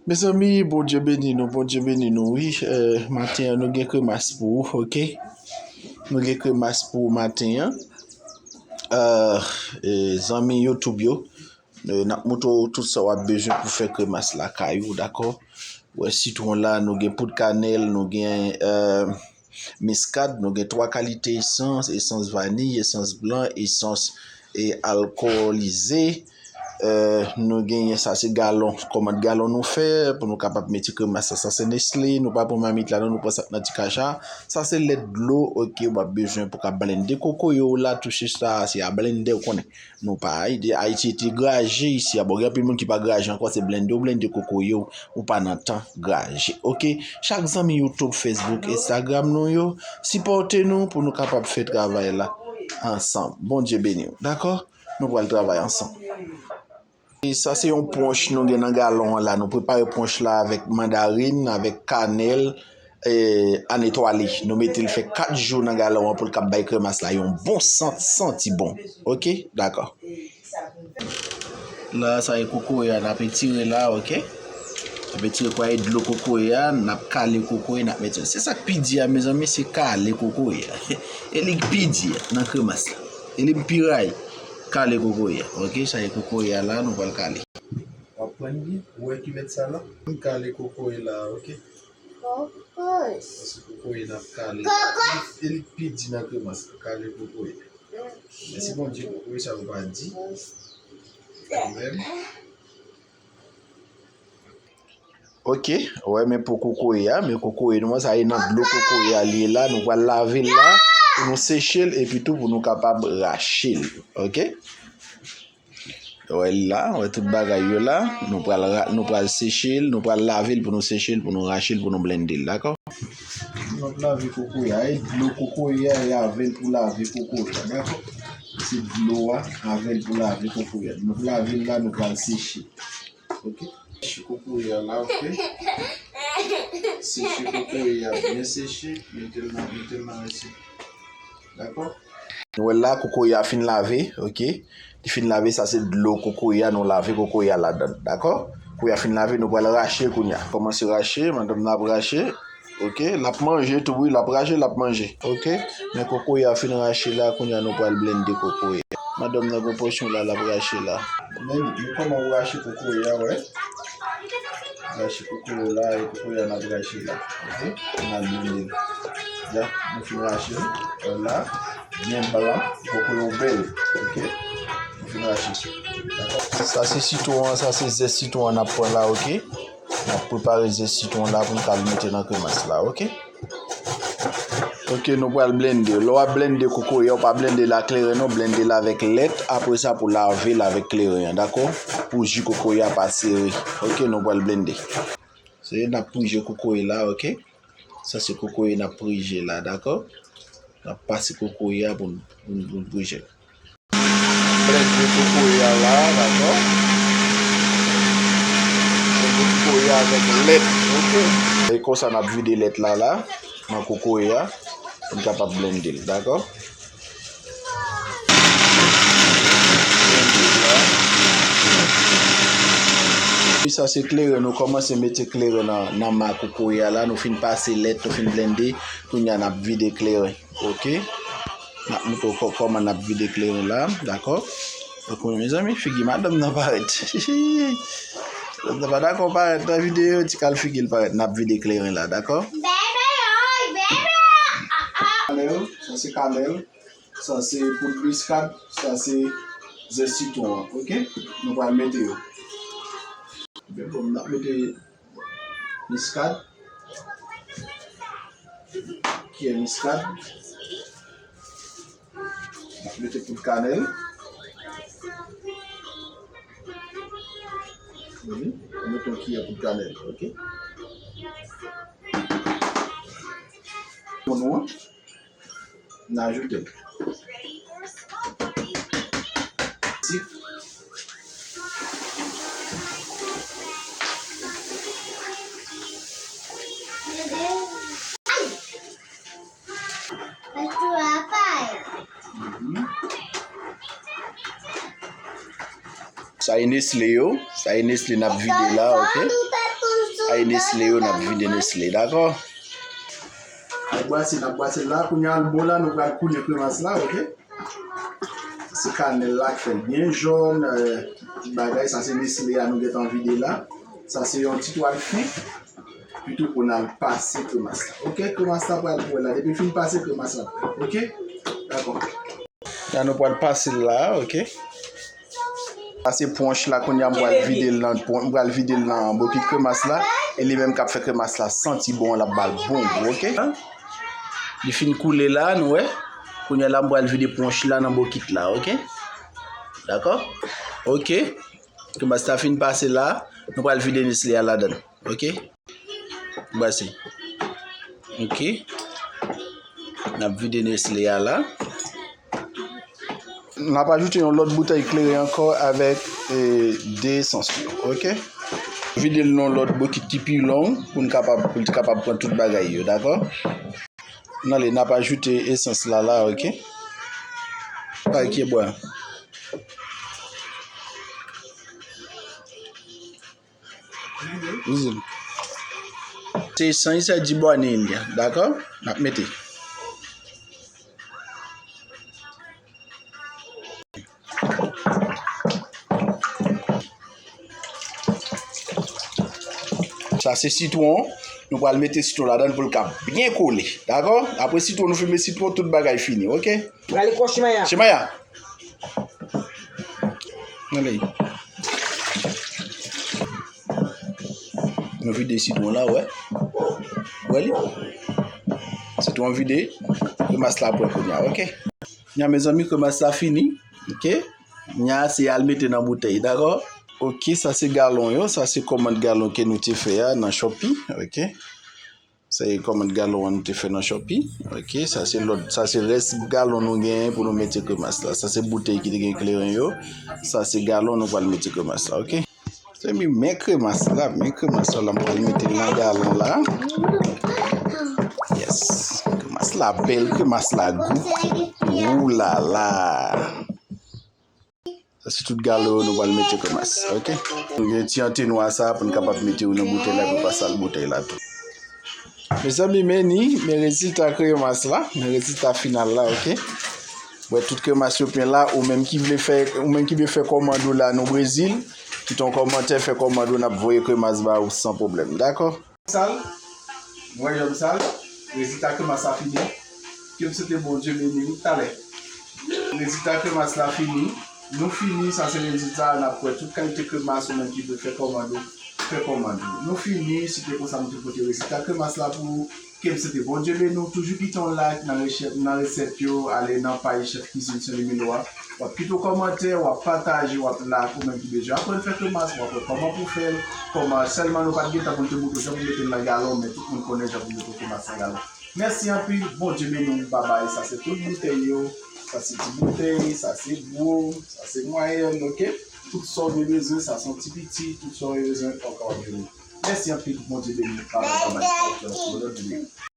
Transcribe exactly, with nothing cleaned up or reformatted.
Mezanmi, Bondye beni nou, Bondye beni nou, wi. Eh, maten an, nou gen kremas pou ou, oke? Nou gen kremas pou ou maten an. Eh, eh, zanmi YouTube yo, eh, n ap montre w tout sa w ap bezwen pou fè kremas lakay ou, dakò? Wè sitwon la, nou gen poud kanèl, nou gen, eh, miskad, nou gen twa kalite esans, esans vaniy, esans blan, esans, e, alkolize. Eh, nou genyen sa se galon, kòmand galon nou fè pou nou kapab mete kremas la. Sa se Nestlé, nou pa pran mamit la non, nou pran sa k nan ti kacha. Sa se lèt dlo, oke, w ap bezwen pou ka blende kokoye w la, touche sa, se a blende w konnen. Nou pa Ayiti, Ayiti te graje isi a. Bon, gen anpil moun ki pa graje ankò, se blende w blende kokoye w, ou pa nan tan graje. Oke, chak zanmi YouTube, Facebook, Instagram nou yo, sipòte nou pou nou kapab fè travay la ansanm. Bondye beni w, dakò? Nou pral travay ansanm. E sa se yon ponch nou gen nan galon an la. Nou prepare ponch la avèk mandarin, avèk kanèl, eh, ann etwale. Nou mete l fè kat jou nan galon an pou l kab bay kremas la yon bon sant, santi bon. Oke? Dakò. La, sa e kokoye a, n ap etire la, oke? N ap etire kwa e dlo kokoye a, n ap kale kokoye, n ap mete. Se sa k pi di a, mezanmi, se kale kokoye a. E li k pi di a nan kremas la. E li m pi rayi. Kale kokoye a, oke? Sa e kokoye a la, nou pral kale. W ap pran li, ou wè kilèt sa la? M kale kokoye la, oke? Kokos. Paske kokoye n ap kale. Kokos. E li k pi di nan kremas la, kale kokoye. Mèsi Bondye, kokoye sa yo pa di. Kanmenm. Oke, wè men po kokoye a, men kokoye nou an, sa e nan dlo kokoye a li ye la, nou pral lave l la, pou nou seche l, epi tou pou nou kapab rache l, oke? Wè l la, wè tout bagay yo la, nou pral ra-, nou pral seche l, nou pral lave l pou nou seche l, pou nou rache l, pou nou blende l, dakò? Nou ap lave kokoye a, e dlo kokoye a, e avè l pou lave kokoye a, dakò? Se dlo a, avè l pou lave kokoye a. Nou lave l la, nou pral seche. Oke? Seche kokoye a la, oke? Seche kokoye a, byen seche, mete l nan, mete l nan resipyan. Dakò? Nou wè l la, kokoye a fin lave, oke? Li fin lave, sa se dlo kokoye a, nou lave kokoye a ladan, dakò? Kokoye a fin lave, nou pral rache kounye a. Kòmanse rache, madanm nan ap rache, oke? L ap manje tou, wi, l ap rache, l ap manje, oke? Men kokoye a fin rache la, kounye a nou pral blende kokoye a. Madanm nan gon pòsyon la, l ap rache la. Men, men kòman ou rache kokoye a, wè? Rache kokoye la, e kokoye a n ap rache la. Oke? N al blende l. Ya, nou fin rache l. Wè la, byen blan, kokoye w bèl. Oke? Nou fin rache. Dakò? Sa se sitwon an, sa se zès sitwon an n ap pran la, oke? N ap prepare zès sitwon la pou n ka al mete nan kremas la, oke? Oke, nou pral blende. Lè w ap blende kokoye a, ou pa blende l ak kleren non, blende l avèk lèt. Apre sa, pou lave l avèk kleren an, dakò? Pou ji kokoye a pa sere. Oke, nou pral blende. Se n ap prije kokoye la, oke? Sa se kokoye n ap prije la, dakò? N ap pase kokoye a pou n, pou n, pou n prije l. Blende kokoye a la, dakò? Blende kokoye a avèk lèt, oke? E konsa n ap vide lèt la, la, nan kokoye a, pou n kapab blende l, dakò? Blende l la. Epi sa se kleren, nou kòmanse mete kleren nan, nan ma kokoye a la, nou fin pase lèt, nou fin blende, kounye a n ap vide kleren. Oke. N ap montre w kò-, kòman n ap vide kleren la, dakò? Donk, mezanmi, figi madanm nan parèt. Madanm nan pa dakò parèt nan videyo, ti kal figi l parèt. N ap vide kleren la, dakò? Kanèl, sa se kanèl, sa se poud miskad, sa se zès sitwon an, oke? Nou pral mete yo. Bon, n ap mete miskad. Kiyè miskad. N ap mete poud kanèl. Wi, n ap mete yon kiyè poud kanèl, oke? Pou nou an. N ajoute l. Sik. Mhm. Sa e Nestlé yo. Sa e Nestlé n ap vide la, oke? Ay Nestlé yo, n ap vide Nestlé, dakò? N ap bwase, n ap bwase la. Kounye a l bon la, nou pral koule kremas la, oke? Se kanèl la k fè l byen jòn, eh, tout bagay. Sa se Nestlé a nou gentan vide la. Sa se yon ti twal fen. Pi tou pou n al pase kremas la. Oke, kremas la pral pwèl la. Depi l fin pase, kremas la pwèl. Oke? Dakò. La nou pral pase l la, oke? Sa se ponch la, kounye a m pral vide l nan, m pral vide l nan bokit kremas la. E li menm k ap fè kremas la santi bon, l ap ba l bon gou, oke? Li fin koule la, nou wè. Kounye a la, m pral vide ponch la nan bokit la, oke? Dakò? Oke. Kremas la fin pase la, nou pral vide Nestlé a ladan l, oke? Bwase. Oke. N ap vide Nestlé a la. N ap ajoute yon lòt boutèy kleren ankò avèk, eh, de esans yo, oke? Vide l nan yon lòt bokit ki pi long pou n kapab, pou l kapab pran tout bagay yo, dakò? N ale, n ap ajoute esans la la, oke? Pay pyebwa. Vizil. Se esans sa di bwa ni li a, dakò? N ap mete. Sa se sitwon. Nou pral mete sitwon ladan l pou l ka byen kole. Dakò? Apre sitwon, nou fin met sitwon, tout bagay fini. Oke? Prale kò chimay a. Chimay a. Ann ale. Nou vide sitwon la, wè. Wè li? Sitwon vide. Kremas la prè kounye a, oke? Nya, mezanmi, kremas la fini. Oke? Nya, se al mete nan boutèy, dakò? Oke, sa se galon yo. Sa se kòmand galon ke nou te fè a nan Shopee. Oke? Se kòmand galon an nou te fè nan Shopee. Oke, sa se lòt, sa se rès galon nou genyen pou nou mete kremas la. Sa se boutèy ki te gen kleren yo. Sa se galon nou pral mete kremas la, oke? Mezanmi, men kremas la, men kremas la, la m pral mete l nan galon la. Yes. Kremas la bèl, kremas la gou. Oulala. Sa se tout galon yo nou pral mete kremas, oke? Nou gen ti antenwa sa pou n kapab mete yo nan boutèy la pou pa sal boutèy la tou. Mezanmi, men ni, men rezilta kremas la, men rezilta final la, oke? Wè tout kremas yo byen la, ou menm ki vle fè, ou menm ki vle fè kòmand ou la nan Brezil, kite yon kòmantè, fè kòmand ou, n ap voye kremas ba ou san pwoblèm, dakò? Sal, mwen janm sal, rezilta kremas la fini. Ke m swete Bondye beni nou talè. Rezilta kremas la fini. Nou fini, sa se rezilta a, n ap wè tout kalite kremas ou menm ki vle fè kòmand ou, fè kòmand ou. Nou fini, si te konsa m te pote rezilta kremas la pou ou. Ke m swete Bondye beni nou, toujou kite yon like nan resèt, nan resèt yo, ale nan paj Chèf Kizin Sen Limilo a. W ap kite yon kòmantè, w ap pataje, w ap like, ou menm ki bezwen aprann fè kremas, w ap wè kòman pou fè l, kòman sèlman nou pa t gen tan pou n te montre w jan pou mete l nan galon, men tout moun konnen jan pou mete kremas nan galon. Mèsi anpil, Bondye beni w, babay. Sa se tout boutèy yo, sa se ti boutèy, sa se gwo, sa se mwayèn, oke? Tout sa w te bezwen, sa se yon ti piti, tout sa w te bezwen, w ap kapab jwenn li. Mèsi anpil, Bondye beni w, babay, babay.